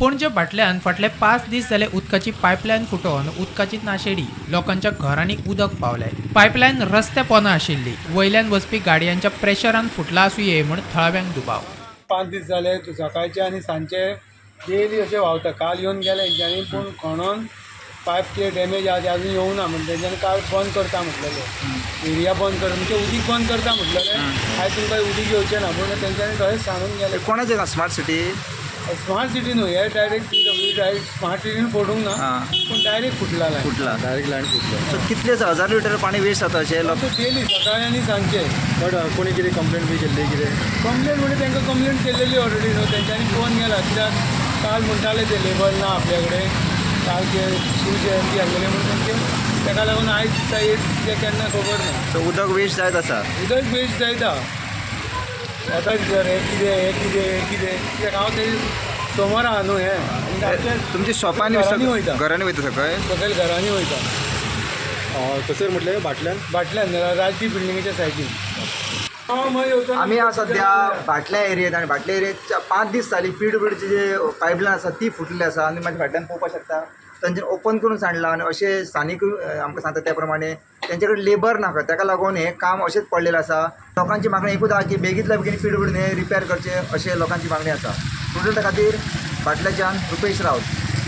पणजे भाटल्यान फाटले 5 दीस जाले उदकाची पायपलायन फुटोवन उदकाची नाशेडी. लोकांच्या घरांनी उदक पावलें. पायपलायन रस्त्या पोंदा आशिल्ली. वयल्यान वचपी गाडयांच्या प्रेशरान फुटला आसुये म्हूण थळाव्यांक दुबाव. 5 दीस जाले तूं सकाळचे आनी सांजचे डेली अशें व्हांवता. काल येवन गेले हेंच्यांनी, पूण खणोन पायप कितें डॅमेज आहा ते अजून येवना म्हण तेंच्यांनी काल बंद करता म्हटलेलें, एरिया बंद कर म्हणजे उदीक बंद करता म्हटलेलें. आयज तुमकां उदीक येवचें ना, पूण तेंच्यांनी थंय सांगून गेले. कोणाचें स्मार्ट सिटी? स्मार्ट सिटी न्हू हे, डायरेक्ट पीडब्ल्यूडी. डायरेक्ट स्मार्ट सिटीन फोडूंक ना, पूण डायरेक्ट फुटला लायन. फुटला. डायरेक्ट लायन फुटलो. सो कितले हजार लिटर पाणी वेस्ट जाता अशें लोक डेली सकाळी आनी सांजचे. बट कोणी कितें कंप्लेन बी केल्ली कितें? कंप्लेन म्हणजे तांकां कंप्लेन केलेली ऑलरेडी न्हू. तेंच्यांनी पळोवन गेला, कित्याक काल म्हणटाले ते लेबर ना आपल्या कडेन. काल ते शिवजयंती आसलेली म्हणून तेंचे, ताका लागून आयज दिसा येत ते केन्ना खबर ना. सो उदक वेस्ट जायत आसा. उदक वेस्ट जायता आतां. हें कितें, हें कितें, हें कितें? कित्याक हांव ते सोमार आहा न्हू हें आनी आमच्या तुमच्या शॉपांनी? घरांनी वयता. घरांनी वयता सकयल? सकयल घरांनी वयता. कसर म्हटलें, भाटल्यान? बाटल्यान, राजदीप बिल्डिंगेच्या सायडीन. आमी आज सध्या भाटल्या एरियेत आनी भाटल्या एरियेत 5 दीस जाली पीडब्ल्यूडीची जे पायपलायन आसा ती फुटलेली आसा आनी म्हाज्या फाटल्यान पळोवपाक शकता, तांच्यानी ओपन करून सांडला. आनी अशें स्थानीक आमकां सांगता त्या प्रमाणे तेंचे कडेन लेबर नाका, ताका लागून हें काम अशेंच पडलेलें आसा. लोकांची मागणी एकूच आहा की बेगींतल्या बेगीन पीडब्ल्यूडीन हें रिपेर करचें, अशें लोकांची मागणी आसा. प्रुडंटा खातीर भाटल्याच्यान रुपेश रावत.